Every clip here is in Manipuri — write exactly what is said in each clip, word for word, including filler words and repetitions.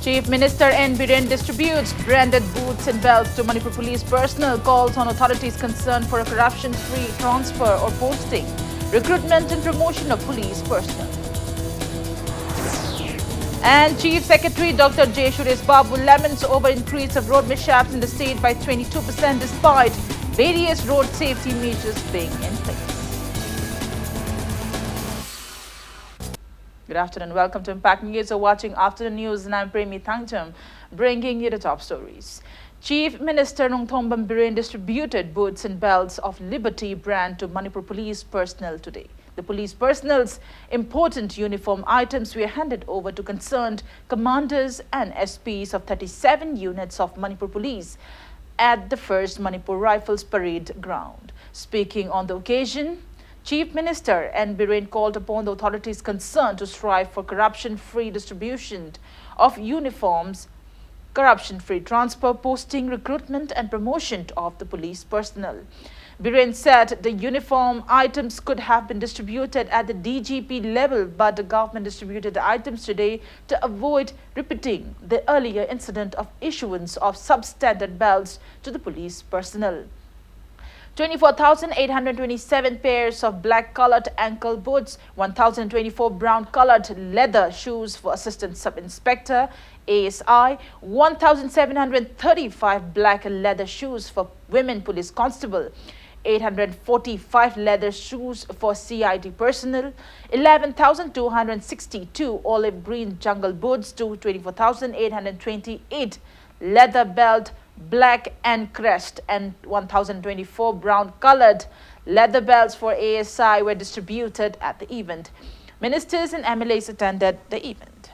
Chief Minister N Biren distributes branded boots and belts to Manipur Police personnel, calls on authorities concerned for a corruption-free transfer or posting, recruitment and promotion of police personnel. And Chief Secretary Doctor J Suresh Babu laments over increase of road mishaps in the state by twenty-two percent despite various road safety measures being in place. Good afternoon. Welcome to Impact News. You're watching Afternoon News and I'm Premi Thangcham, bringing you the top stories. Chief Minister Nongthombam Biren distributed boots and belts of Liberty brand to Manipur police personnel today. The police personnel's important uniform items were handed over to concerned commanders and S Ps of thirty-seven units of Manipur Police at the first Manipur Rifles Parade ground. Speaking on the occasion, Chief Minister N Biren called upon the authorities concerned to strive for corruption-free distribution of uniforms, corruption-free transfer, posting, recruitment and promotion of the police personnel. Biren said the uniform items could have been distributed at the D G P level, but the government distributed the items today to avoid repeating the earlier incident of issuance of substandard belts to the police personnel. Twenty-four thousand eight hundred twenty-seven pairs of black colored ankle boots, one thousand twenty-four brown colored leather shoes for Assistant Sub Inspector, A S I, one thousand seven hundred thirty-five black leather shoes for women police constable, eight hundred forty-five leather shoes for C I D personnel, eleven thousand two hundred sixty-two olive green jungle boots to twenty-four thousand eight hundred twenty-eight leather belt, black and crest, and one thousand twenty-four brown colored leather belts for A S I were distributed at the event. Ministers and M L As attended the event.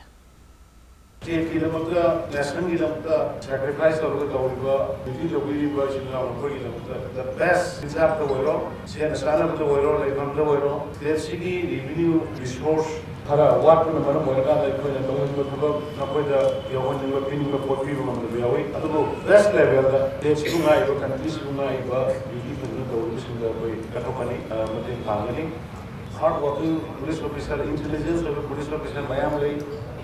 Stateꯀꯤꯗꯃꯛꯇ, nationꯒꯤꯗꯃꯛꯇ sacrifice ꯇꯧꯔꯒ ꯇꯧꯔꯤꯕ, duty ꯇꯧꯕꯤꯔꯤꯕ ꯏꯆꯤꯜ ꯏꯅꯥꯎ ꯃꯈꯣꯏꯒꯤꯗꯃꯛꯇ the best ꯆꯤꯟꯖꯥꯛꯇ ꯑꯣꯏꯔꯣ, ꯁꯦꯟꯅ ꯆꯥꯅꯕꯗ ꯑꯣꯏꯔꯣ, ꯂꯩꯐꯝꯗ ꯑꯣꯏꯔꯣ, stateꯁꯤꯒꯤ revenue resource ꯈꯔ ꯋꯥꯠꯄꯅ ꯃꯔꯝ ꯑꯣꯏꯔꯀꯥꯟꯗ ꯑꯩꯈꯣꯏꯅ ꯇꯧꯅꯤꯡꯕ ꯊꯕꯛ ꯃꯈꯣꯏꯗ ꯌꯧꯍꯟꯅꯤꯡꯕ, ꯄꯤꯅꯤꯡꯕ ꯄꯣꯠ ꯄꯤꯕ ꯉꯝꯗꯕ ꯌꯥꯎꯏ꯫ ꯑꯗꯨꯕꯨ best levelꯗ stateꯁꯤꯕꯨ ꯉꯥꯛꯏꯕ, countryꯁꯤꯕꯨ ꯉꯥꯛꯏꯕ duty ꯐꯖꯅ ꯇꯧꯔꯤꯕꯁꯤꯡꯗ ꯑꯩꯈꯣꯏ ꯀꯠꯊꯣꯛꯀꯅꯤ, ꯑ, ꯃꯇꯦꯡ ꯄꯥꯡꯒꯅꯤ꯫ Hard working police officer, intelligence ꯑꯣꯏꯕ police officer ꯃꯌꯥꯝ ꯂꯩ꯫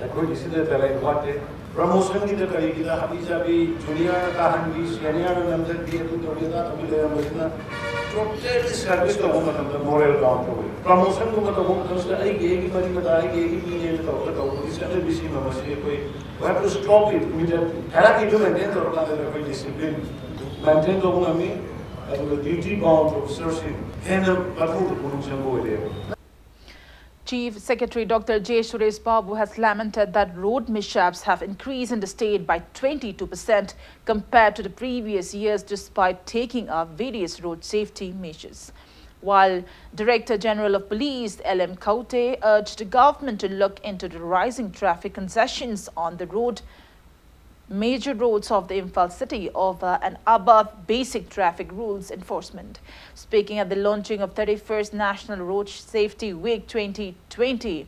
ꯑꯩꯈꯣꯏꯒꯤꯁꯤꯗ ꯇꯦꯂꯦꯟ ꯋꯥꯠꯇꯦ꯫ ꯄ꯭ꯔꯃꯣꯁꯟꯒꯤꯗ ꯀꯔꯤꯒꯤꯗ ꯍꯥꯕꯤ ꯖꯥꯕꯤ, ꯖꯨꯅꯤꯌꯔ ꯀꯥꯍꯟꯕꯤ, ꯁꯦꯅꯤꯌꯔ ꯅꯝꯊꯟꯕꯤ, ꯑꯗꯨ ꯇꯧꯕꯤ ꯑꯗꯥ ꯇꯧꯕꯤ ꯂꯩꯔꯝꯕꯁꯤꯅ ꯇꯣꯇꯦꯜꯂꯤ ꯁꯔꯚꯤꯁ ꯇꯧꯕ ꯃꯇꯝꯗ ꯃꯣꯔꯦꯜ ꯗꯥꯎꯟ ꯇꯧꯋꯤ꯫ ꯄ꯭ꯔꯃꯣꯁꯟꯒꯨꯝꯕ ꯇꯧꯕ ꯃꯇꯝꯁꯤꯗ ꯑꯩꯒꯤ ꯑꯩꯒꯤ ꯃꯔꯤ ꯃꯇꯥ, ꯑꯩꯒꯤ ꯑꯩꯒꯤ ꯃꯤꯅꯦꯅ ꯇꯧꯔꯒ ꯇꯧꯕꯒꯤ ꯆꯠꯅꯕꯤꯁꯤ ꯃꯃꯁꯤ ꯑꯩꯈꯣꯏ we have to stop it immediately꯫ ꯍꯥꯏꯔꯥꯀꯤꯗꯨ ꯃꯦꯟꯇꯦꯟ ꯇꯧꯔꯀꯥꯟꯗ ꯑꯩꯈꯣꯏ ꯗꯤꯁꯤꯄ꯭ꯂꯤꯟ ꯃꯦꯟꯇꯦꯟ ꯇꯧꯕ ꯉꯝꯃꯤ꯫ ꯑꯗꯨꯒ ꯗ꯭ꯌꯨꯇꯤ ꯕꯥꯎꯟ ꯑꯣꯐꯤꯁꯔꯁꯤꯡ ꯍꯦꯟꯅ ꯃꯊꯧꯗ ꯄꯨꯛꯅꯤꯡ ꯆꯪꯕ ꯑꯣꯏꯔꯦꯕ꯫ Chief Secretary Doctor J Suresh Babu has lamented that road mishaps have increased in the state by twenty-two percent compared to the previous years, despite taking up various road safety measures. While Director General of Police L M Khaute urged the government to look into the rising traffic congestions on the road, major roads of the Imphal city over and above basic traffic rules enforcement. Speaking at the launching of thirty-first National Road Safety Week twenty twenty,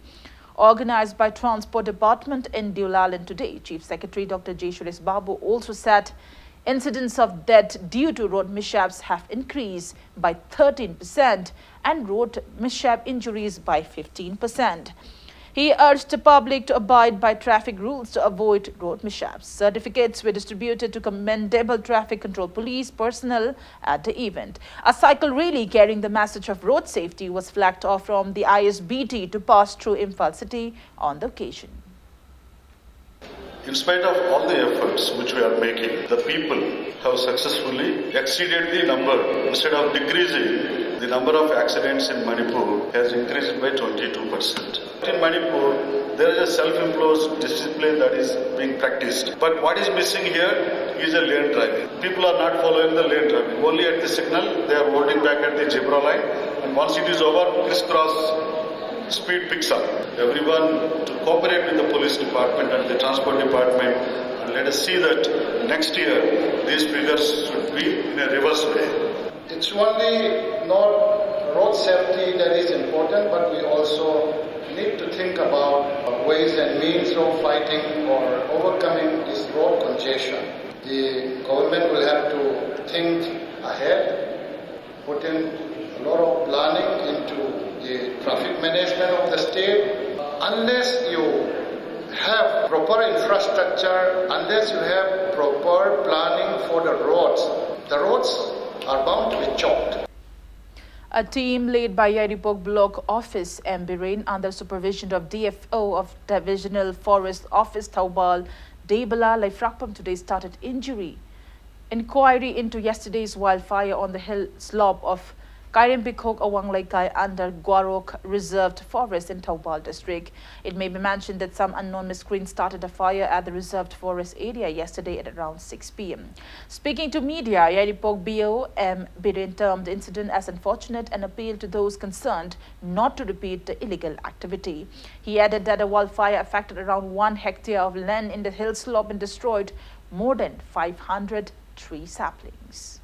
organized by Transport Department in Deolaland today, Chief Secretary Doctor J Suresh Babu also said incidents of death due to road mishaps have increased by thirteen percent and road mishap injuries by fifteen percent. He urged the public to abide by traffic rules to avoid road mishaps. Certificates were distributed to commendable traffic control police personnel at the event. A cycle rally carrying the message of road safety was flagged off from the I S B T to pass through Imphal city on the occasion. In spite of all the efforts which we are making, the people have successfully exceeded the number. Instead of decreasing, the number of accidents in Manipur has increased by twenty-two percent. In Manipur, there is a self-imposed discipline that is being practiced. But what is missing here is a lane driving. People are not following the lane driving. Only at the signal, they are holding back at the zebra line. And once it is over, crisscross speed picks up. Everyone to cooperate with the police department and the transport department, and let us see that next year these figures should be in a reverse way. It's only not road safety that is important, but we also need to think about ways and means of fighting or overcoming this road congestion. The government will have to think ahead, put in a lot of planning into the traffic management of the state. Unless you Have proper infrastructure, unless you have proper planning for the roads, the roads are bound to be choked. A team led by Yairipok Block Office M Biren under supervision of D F O of Divisional Forest Office Thoubal, Debala Leifrakpam today started injury inquiry into yesterday's wildfire on the hill slope of Kairem Bikhok Awang Leikai under Guarok Reserved Forest in Thoubal district. It may be mentioned that some unknown miscreants started a fire at the reserved forest area yesterday at around six p m. Speaking to media, Yairipok B O M Biren termed the incident as unfortunate and appealed to those concerned not to repeat the illegal activity. He added that a wildfire affected around one hectare of land in the hill slope and destroyed more than five hundred tree saplings.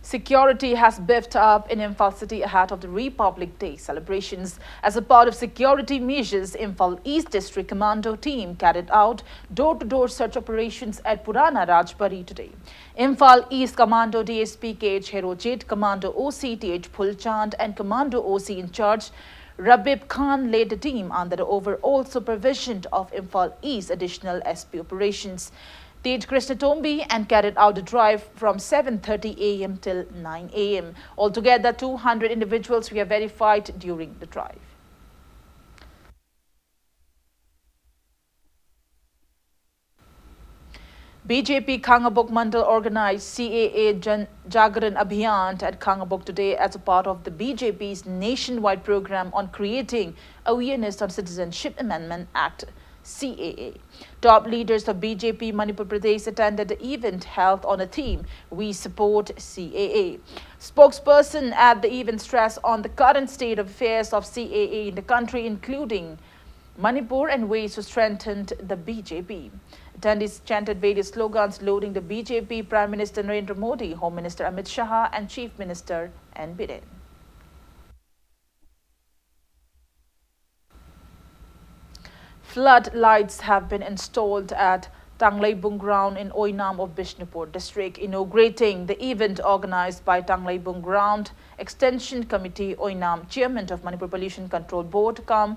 Security has beefed up in Imphal city ahead of the Republic Day celebrations. As a part of security measures, Imphal East District Commando team carried out door-to-door search operations at Purana Rajbari today. Imphal East Commando D S P K H Herojit, Commando O C T H Phulchand, and Commando O C in charge Rabib Khan led the team under the overall supervision of Imphal East Additional S P Operations Tej Krishna Tombi and carried out the drive from seven thirty a m till nine a m. Altogether, two hundred individuals were verified during the drive. B J P Khangabok Mandal organized C A A Jan Jagran Abhiyan at Khangabok today as a part of the B J P's nationwide program on creating awareness on Citizenship Amendment Act, C A A. Top leaders of B J P Manipur Pradesh attended the event held on a theme, "We support C A A." Spokesperson at the event stressed on the current state of affairs of C A A in the country, including Manipur, and ways to strengthen the B J P. Attendees chanted various slogans lauding the B J P Prime Minister Narendra Modi, Home Minister Amit Shah, and Chief Minister N Biren. Floodlights have been installed at Tangleibung Ground in Oinam of Bishnupur District. Inaugurating the event organized by Tangleibung Ground Extension Committee, Oinam, Chairman of Manipur Pollution Control Board, cum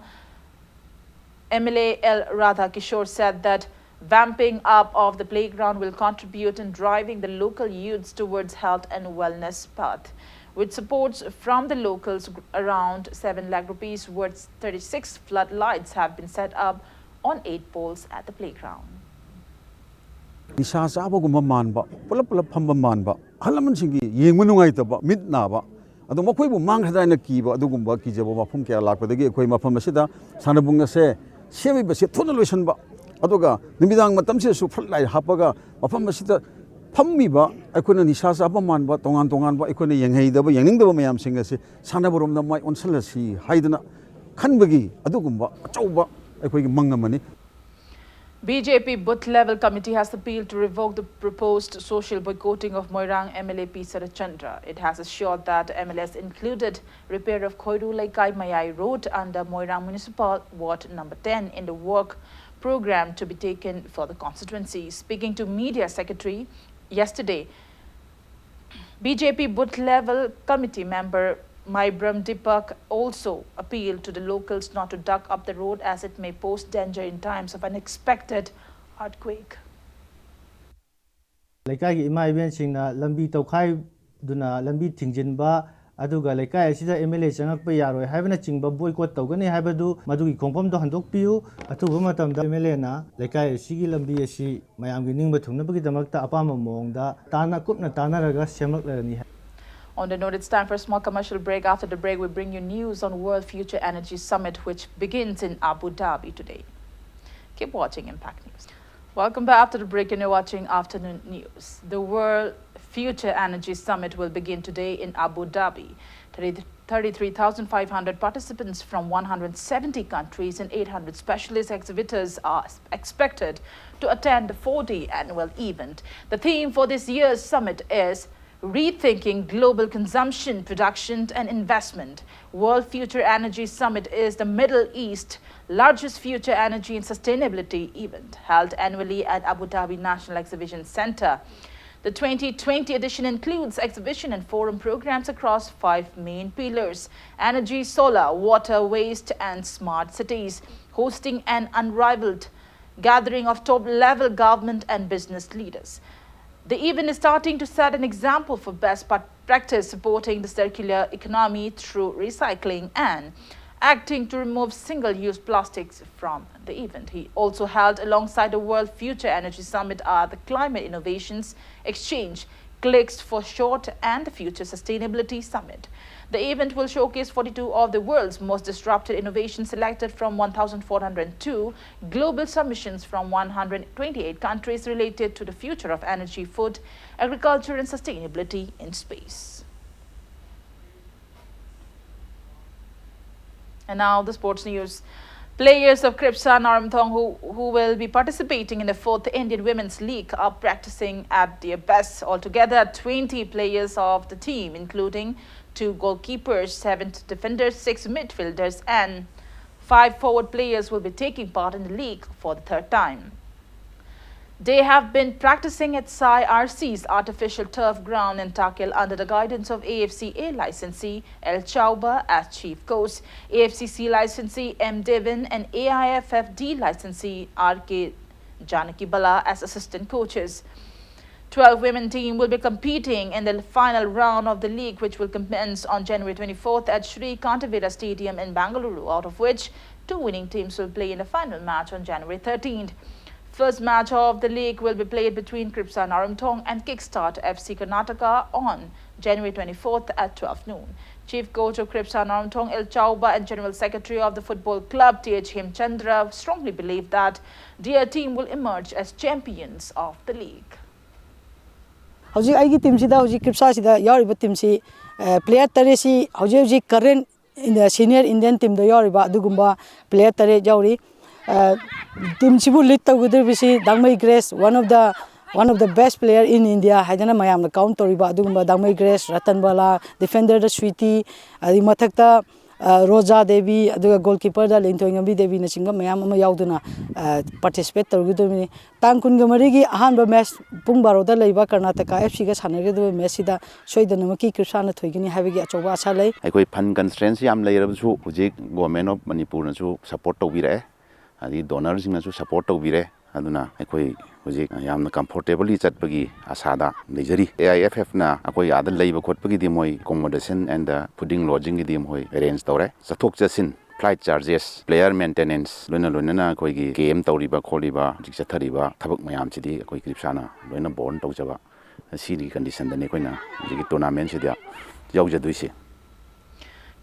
M L A L Radha Kishore, said that vamping up of the playground will contribute in driving the local youths towards health and wellness path. With supports from the locals, around seven lakh rupees worth thirty-six floodlights have been set up on eight poles at the playground. ꯅꯤꯁꯥ ꯆꯥꯕꯒꯨꯝꯕ ꯃꯥꯟꯕ, ꯄꯨꯂꯞ ꯄꯨꯂꯞ ꯐꯝꯕ ꯃꯥꯟꯕ, ꯑꯍꯜ ꯂꯃꯟꯁꯤꯡꯒꯤ ꯌꯦꯡꯕ ꯅꯨꯡꯉꯥꯏꯇꯕ, ꯃꯤꯠ ꯅꯥꯕ, ꯑꯗꯣ ꯃꯈꯣꯏꯕꯨ ꯃꯥꯡꯈ꯭ꯔꯗ꯭ꯔꯥ ꯍꯥꯏꯅ ꯀꯤꯕ, ꯑꯗꯨꯒꯨꯝꯕ ꯀꯤꯖꯕ ꯋꯥꯐꯝ ꯀꯌꯥ ꯂꯥꯛꯄꯗꯒꯤ ꯑꯩꯈꯣꯏ ꯃꯐꯝ ꯑꯁꯤꯗ ꯁꯥꯟꯅꯕꯨꯡ ꯑꯁꯦ ꯁꯦꯝꯃꯤꯕꯁꯦ ꯊꯨꯅ ꯂꯣꯏꯁꯤꯟꯕ, ꯑꯗꯨꯒ ꯅꯨꯃꯤꯗꯥꯡ ꯃꯇꯝꯁꯤꯗꯁꯨ floodlight ꯍꯥꯞꯄꯒ ꯃꯐꯝ ꯑꯁꯤꯗ ꯐꯝꯃꯤꯕ ꯑꯩꯈꯣꯏꯅ ꯅꯤꯁꯥ ꯆꯥꯕ ꯃꯥꯟꯕ, ꯇꯣꯉꯥꯟ ꯇꯣꯉꯥꯟꯕ ꯑꯩꯈꯣꯏꯅ ꯌꯦꯡꯍꯩꯗꯕ, ꯌꯦꯡꯅꯤꯡꯗꯕ ꯃꯌꯥꯝꯁꯤꯡ ꯑꯁꯤ ꯁꯥꯟꯅꯕꯔꯣꯝꯗ ꯃꯥꯏ ꯑꯣꯟꯁꯤꯜꯂꯁꯤ ꯍꯥꯏꯗꯅ ꯈꯟꯕꯒꯤ ꯑꯗꯨꯒꯨꯝꯕ ꯑꯆꯧꯕ ꯑꯩꯈꯣꯏꯒꯤ ꯃꯪ ꯑꯃꯅꯤ꯫ B J P Booth Level Committee has appealed to revoke the proposed social boycotting of Moirang M L A P Sarachandra. It has assured that M L As included repair of Khoiru Leikai Mayai Road under Moirang Municipal Ward number ten in the work program to be taken for the constituency. Speaking to Media Secretary yesterday, B J P Booth Level Committee member Maibram Deepak also appealed to the locals not to dug up the road as it may pose danger in times of unexpected earthquake. ꯂꯩꯀꯥꯏꯒꯤ ꯏꯃꯥ ꯏꯕꯦꯟꯁꯤꯡꯅ ꯂꯝꯕꯤ ꯇꯧꯈꯥꯏꯗꯨꯅ ꯂꯝꯕꯤ ꯊꯤꯡꯖꯤꯟꯕ, ꯑꯗꯨꯒ ꯂꯩꯀꯥꯏ ꯑꯁꯤꯗ M L A ꯆꯪꯉꯛꯄ ꯌꯥꯔꯣꯏ ꯍꯥꯏꯕꯅꯆꯤꯡꯕ boycott ꯇꯧꯒꯅꯤ ꯍꯥꯏꯕꯗꯨ, ꯃꯗꯨꯒꯤ ꯈꯣꯡꯐꯝꯗꯣ ꯍꯟꯗꯣꯛꯄꯤꯌꯨ꯫ ꯑꯊꯨꯕ ꯃꯇꯝꯗ M L A ꯅ ꯂꯩꯀꯥꯏ ꯑꯁꯤꯒꯤ ꯂꯝꯕꯤ ꯑꯁꯤ ꯃꯌꯥꯝꯒꯤ ꯅꯤꯡꯕ ꯊꯨꯡꯅꯕꯒꯤꯗꯃꯛꯇ ꯑꯄꯥꯝꯕ ꯃꯑꯣꯡꯗ ꯇꯥꯟꯅ ꯀꯨꯞꯅ ꯇꯥꯟꯅꯔꯒ ꯁꯦꯝꯂꯛꯂꯒꯅꯤ ꯍꯥꯏ꯫ On the note, it's time for a small commercial break. After the break, we bring you news on World Future Energy Summit, which begins in Abu Dhabi today. Keep watching Impact News. Welcome back. After the break, and you're watching Afternoon News. The World Future Energy Summit will begin today in Abu Dhabi. Thirty, thirty-three thousand five hundred participants from one hundred seventy countries and eight hundred specialist exhibitors are expected to attend the four-day annual event. The theme for this year's summit is Rethinking Global Consumption, Production and Investment. World Future Energy Summit is the Middle East largest future energy and sustainability event, held annually at Abu Dhabi National Exhibition Center. The twenty twenty edition includes exhibition and forum programs across five main pillars: energy, solar, water, waste, and smart cities, hosting an unrivaled gathering of top level government and business leaders. The event is starting to set an example for best pa- practice, supporting the circular economy through recycling and acting to remove single use plastics from the event. He also held, alongside the World Future Energy Summit, are the Climate Innovations Exchange, CLIX for short, and the Future Sustainability Summit. The event will showcase forty-two of the world's most disruptive innovations selected from one thousand four hundred two global submissions from one hundred twenty-eight countries related to the future of energy, food, agriculture, and sustainability in space. And now the sports news. Players of Kripsa Naramthong who, who will be participating in the fourth Indian Women's League are practicing at their best. Altogether, twenty players of the team, including two goalkeepers, seven defenders, six midfielders, and five forward players, will be taking part in the league for the third time. They have been practicing at Sai R C's artificial turf ground in Takil under the guidance of A F C A licensee L Chauba as chief coach, A F C C licensee M Devin, and A I F F D licensee R K Janaki Bala as assistant coaches. Twelve women team will be competing in the final round of the league, which will commence on January twenty-fourth at Shri Kantavira Stadium in Bangalore, out of which two winning teams will play in the final match on January thirteenth. First match of the league will be played between Kripsa Naramthong and Kickstart F C Karnataka on January twenty-fourth at twelve noon. Chief coach of Kripsa Naramthong, L Chauba, and General Secretary of the football club, T H Hemchandra, strongly believe that their team will emerge as champions of the league. ꯍꯧꯖꯤꯛ ꯑꯩꯒꯤ ꯇꯤꯝꯁꯤꯗ, ꯍꯧꯖꯤꯛ ꯀ꯭ꯔꯤꯞꯁꯥꯁꯤꯗ ꯌꯥꯎꯔꯤꯕ ꯇꯤꯝꯁꯤ, ꯄ꯭ꯂꯦꯌꯔ ꯇꯔꯦꯠꯁꯤ ꯍꯧꯖꯤꯛ ꯍꯧꯖꯤꯛ ꯀꯔꯦꯟ ꯁꯤꯅꯤꯌꯔ ꯏꯟꯗꯤꯌꯟ ꯇꯤꯝꯗ ꯌꯥꯎꯔꯤꯕ ꯑꯗꯨꯒꯨꯝꯕ ꯄ꯭ꯂꯦꯌꯔ ꯇꯔꯦꯠ ꯌꯥꯎꯔꯤ꯫ ꯇꯤꯝꯁꯤꯕꯨ ꯂꯤꯗ ꯇꯧꯒꯗꯧꯔꯤꯕꯁꯤ Dangmei Grace, one of the One of the best player in India ꯍꯥꯏꯗꯅ ꯃꯌꯥꯝꯅ count ꯇꯧꯔꯤꯕ ꯑꯗꯨꯒꯨꯝꯕ ꯗꯥꯡꯃꯩ ꯒ꯭ꯔꯦꯁ, ꯔꯇꯟ ꯕꯂꯥ, defender ꯗ ꯁ꯭ꯋꯤꯇꯤ, ꯑꯗꯒꯤ ꯃꯊꯛꯇ, ꯑ, ꯔꯣꯖꯥ ꯗꯦꯕꯤ, ꯑꯗꯨꯒ goalkeeper ꯗ ꯂꯤꯟꯊꯣꯏꯉꯝꯕꯤ ꯗꯦꯕꯤꯅꯆꯤꯡꯕ ꯃꯌꯥꯝ ꯑꯃ ꯌꯥꯎꯗꯨꯅ, ꯑ, participate ꯇꯧꯔꯨꯒꯗꯕꯅꯤ꯫ ꯇꯥꯡ ꯀꯨꯟꯒ ꯃꯔꯤꯒꯤ ꯑꯍꯥꯟꯕ match ꯄꯨꯡ ꯕꯥꯔꯣꯗ ꯂꯩꯕ ꯀꯔꯅꯥꯇꯀꯥ F C ꯒ ꯁꯥꯟꯅꯒꯗꯕ match ꯁꯤꯗ ꯁꯣꯏꯗꯅꯃꯛꯀꯤ ꯀ꯭ꯔꯤꯞꯁꯥꯅ ꯊꯣꯏꯒꯅꯤ ꯍꯥꯏꯕꯒꯤ ꯑꯆꯧꯕ ꯑꯥꯁꯥ ꯂꯩ꯫ ꯑꯩꯈꯣꯏ fund constraint ꯁꯤ ꯌꯥꯝ ꯂꯩꯔꯕꯁꯨ ꯍꯧꯖꯤꯛ Government of ꯃꯅꯤꯄꯨꯔꯅꯁꯨ support ꯇꯧꯕꯤꯔꯛꯑꯦ, ꯑꯗꯒꯤ donor ꯁꯤꯡꯅꯁꯨ support ꯇꯧꯕꯤꯔꯦ꯫ ꯑꯗꯨꯅ ꯑꯩꯈꯣꯏ ꯍꯧꯖꯤꯛ ꯌꯥꯝꯅ comfortably ꯆꯠꯄꯒꯤ ꯑꯥꯁꯥꯗ ꯂꯩꯖꯔꯤ꯫ A I F F ꯅ ꯑꯩꯈꯣꯏ ꯑꯥꯗ ꯂꯩꯕ ꯈꯣꯠꯄꯒꯤꯗꯤ ꯃꯣꯏ accommodation and fooding lodging ꯒꯤꯗꯤ ꯃꯣꯏ arrange ꯇꯧꯔꯦ꯫ ꯆꯠꯊꯣꯛ ꯆꯠꯁꯤꯟ, flight charges, player maintenance, ꯂꯣꯏꯅ ꯂꯣꯏꯅꯅ ꯑꯩꯈꯣꯏꯒꯤ camp ꯇꯧꯔꯤꯕ ꯈꯣꯠꯂꯤꯕ, ꯍꯧꯖꯤꯛ ꯆꯠꯊꯔꯤꯕ ꯊꯕꯛ ꯃꯌꯥꯝꯁꯤꯗꯤ ꯑꯩꯈꯣꯏ ꯀ꯭ꯔꯤꯞꯁꯥꯅ ꯂꯣꯏꯅ borne ꯇꯧꯖꯕ꯫ ꯁꯤꯒꯤ condition ꯗꯅꯤ ꯑꯩꯈꯣꯏꯅ ꯍꯧꯖꯤꯛꯀꯤ tournament ꯁꯤꯗ ꯌꯥꯎꯖꯗꯣꯏꯁꯦ꯫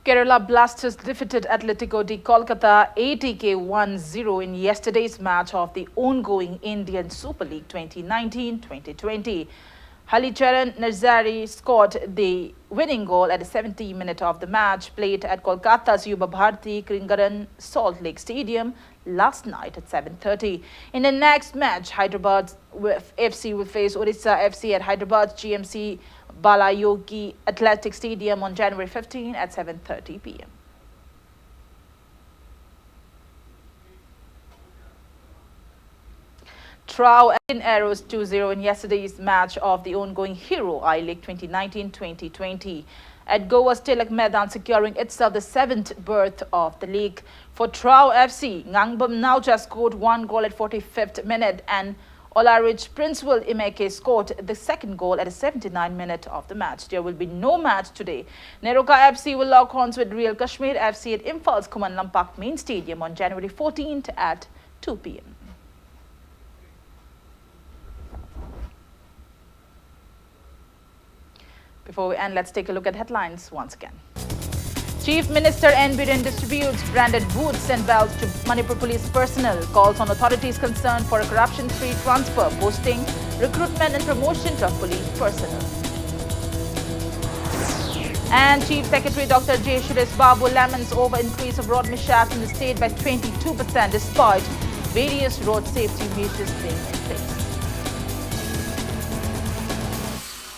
Kerala Blasters defeated Atletico de Kolkata A T K one zero in yesterday's match of the ongoing Indian Super League twenty nineteen twenty twenty. Halicharan Nazari scored the winning goal at the seventieth minute of the match played at Kolkata's Yuba Bharati Kringaran Salt Lake Stadium last night at seven thirty. In the next match, Hyderabad F C will face Orissa F C at Hyderabad G M C Balayogi Athletic Stadium on January fifteen at seven thirty p m. Trao and Arrows two zero in yesterday's match of the ongoing Hero I League twenty nineteen twenty twenty. At Goa's Tilak Maidan, securing itself the seventh berth of the league. For Trao F C, Ngangbam Naucha scored one goal at forty-fifth minute and Olarich Princewell Imeke scored the second goal at the seventy-ninth minute of the match. There will be no match today. Neroka F C will lock horns with Real Kashmir F C at Imphal's Khuman Lampak Main Stadium on January fourteenth at two p m. Before we end, let's take a look at headlines once again. Chief Minister N Biren distributes branded boots and belts to Manipur police personnel, calls on authorities concerned for a corruption-free transfer, posting, recruitment and promotion of police personnel. And Chief Secretary Doctor J Suresh Babu laments over increase of road mishaps in the state by twenty-two percent despite various road safety measures being in place.